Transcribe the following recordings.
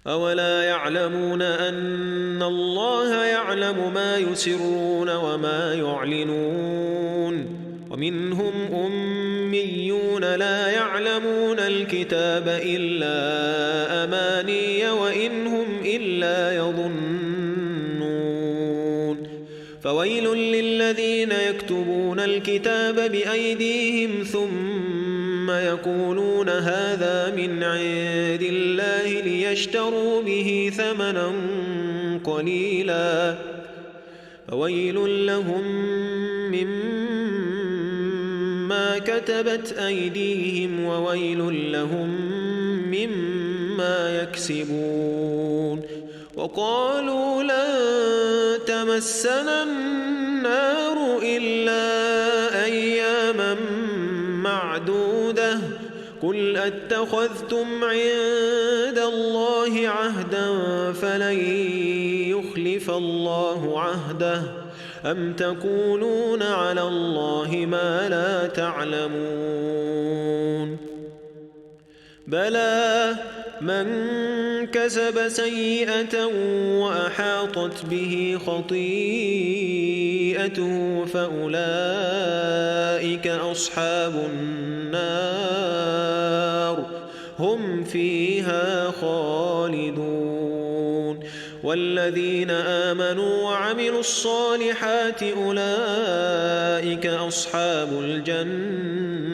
أولا يعلمون أن الله يعلم ما يسرون وما يعلنون ومنهم أميون لا يعلمون الكتاب إلا أماني وإن هم إلا يظنون فويل للذين يكتبون الكتاب بأيديهم ثم يقولون هذا من عند الله ليشتروا به ثمنا قليلا فويل لهم مما كتبت أيديهم وويل لهم مما يكسبون وقالوا لن تمسنا النار إلا أياما معدودة قل أتخذتم عند الله عهدا فلن يخلف الله عهده أم تقولون على الله ما لا تعلمون بلى من كسب سيئة وأحاطت به خطيئته فأولئك أصحاب النار هم فيها خالدون والذين آمنوا وعملوا الصالحات أولئك أصحاب الجنة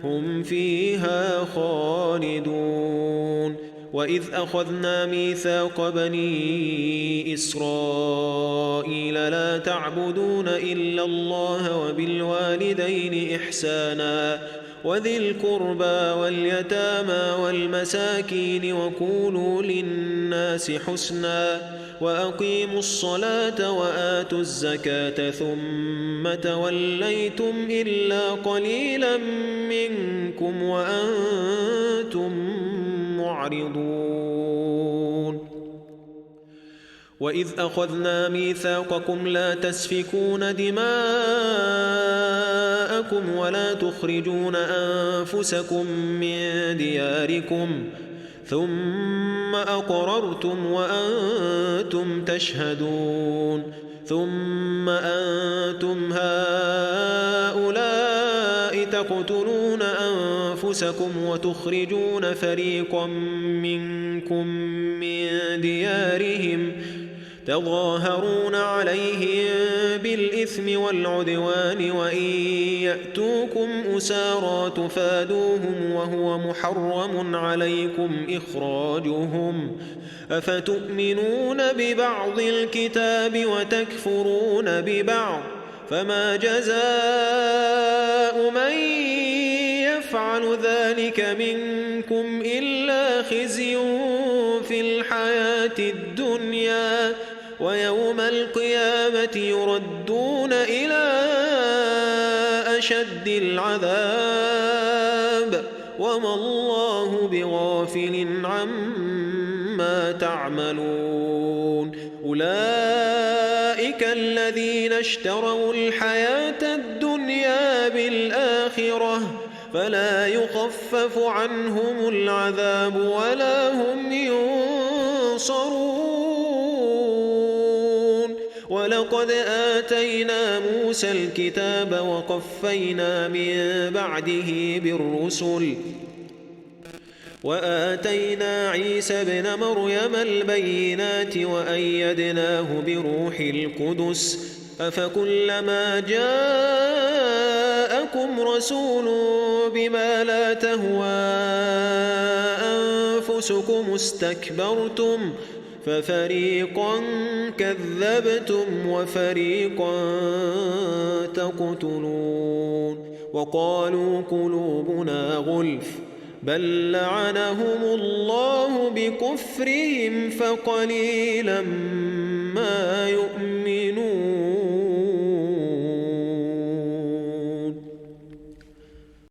هم فيها خالدون وإذ أخذنا ميثاق بني إسرائيل لا تعبدون إلا الله وبالوالدين إحسانا وذي القربى واليتامى والمساكين وقولوا للناس حسنا وأقيموا الصلاة وآتوا الزكاة ثم توليتم إلا قليلا منكم وأنتم معرضون وإذ أخذنا ميثاقكم لا تسفكون دماءكم ولا تخرجون أنفسكم من دياركم ثم أقررتم وأنتم تشهدون ثم أنتم هؤلاء تقتلون أنفسكم وتخرجون فريقا منكم من ديارهم تظاهرون عليهم بالإثم والعدوان وإن يأتوكم أسارى تفادوهم وهو محرم عليكم إخراجهم أفتؤمنون ببعض الكتاب وتكفرون ببعض فما جزاء من يفعل ذلك منكم إلا خزي في الحياة الدنيا ويوم القيامة يردون إلى أشد العذاب وما الله بغافل عما تعملون أولئك الذين اشتروا الحياة الدنيا بالآخرة فلا يخفف عنهم العذاب ولا هم ينصرون ولقد آتينا موسى الكتاب وقفينا من بعده بالرسل وآتينا عيسى ابن مريم البينات وأيدناه بروح القدس أفكلما جاءكم رسول بما لا تهوى أنفسكم استكبرتم ففريقا كذبتم وفريقا تقتلون وقالوا قلوبنا غلف بل لعنهم الله بكفرهم فقليلا ما يؤمنون